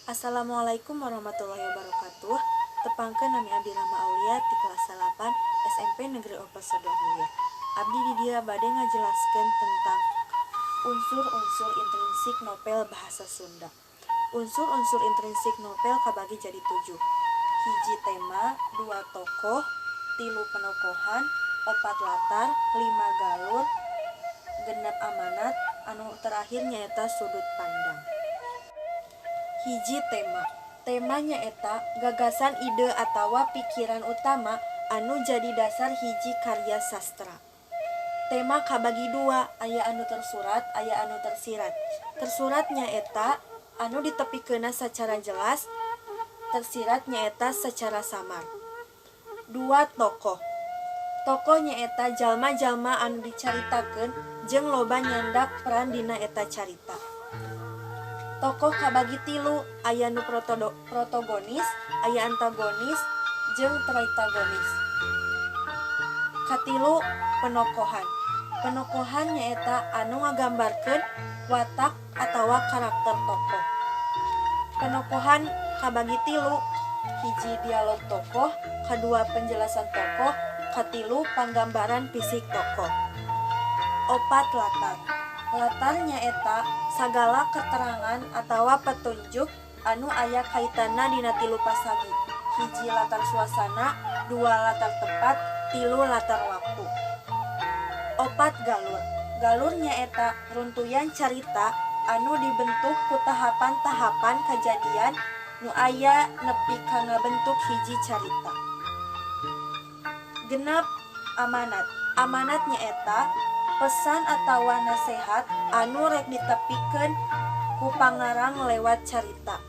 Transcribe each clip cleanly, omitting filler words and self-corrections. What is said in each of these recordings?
Assalamualaikum warahmatullahi wabarakatuh. Tepangkeun, nami abdi Rama Aulia ti kelas 8 SMP Negeri 4 Sodonghilir. Abdi di dieu bade ngajelaskeun tentang unsur-unsur intrinsik novel bahasa Sunda. Unsur-unsur intrinsik novel kabagi jadi tujuh. Hiji, tema, dua, tokoh, tilu, penokohan, opat, latar, lima, galur, 6, amanat, anu terakhir nyaeta sudut pandang. Hiji, tema. Tema nyaeta gagasan, ide atawa pikiran utama anu jadi dasar hiji karya sastra. Tema kabagi dua, aya anu tersurat, aya anu tersirat. Tersurat nyaeta anu ditepikeunna secara jelas, tersirat nyaeta secara samar. Dua, tokoh. Tokoh nyaeta jalma-jalma anu dicaritakeun jeung loba nyandak peran dina eta carita. Tokoh kabagi tilu, aya nu protagonis, aya antagonis, jeung tritagonis. Katilu, penokohan. Penokohan nyaeta anu ngagambarkeun watak atawa karakter tokoh. Penokohan kabagi tilu, hiji, dialog tokoh, kadua, penjelasan tokoh, katilu, panggambaran fisik tokoh. Opat, latar. Latar nyaeta sagala keterangan atawa petunjuk anu aya kaitanna dina tilu pasagi. Hiji, latar suasana, dua, latar tempat, tilu, latar waktu. Opat, galur. Galur nyaeta runtuyan carita anu dibentuk ku tahapan-tahapan kajadian nu aya nepi ka ngabentuk hiji carita. 6, amanat. Amanat nyaeta pesan atawa nasehat anu rek ditepikeun ku pangarang lewat carita.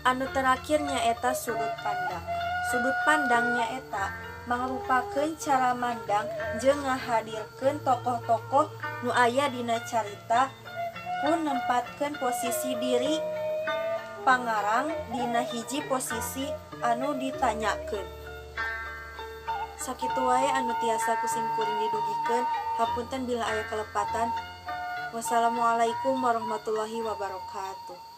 Anu terakhir nyaeta sudut pandang. Sudut pandang nyaeta mangrupakeun cara mandang jeung ngahadirkeun tokoh-tokoh nu aya dina carita ku nempatkeun posisi diri pangarang dina hiji posisi anu ditanyakeun. Sakitu wae anu tiasa ku simkuring didugikeun. Hapunten bila aya kalepatan. Wassalamualaikum warahmatullahi wabarakatuh.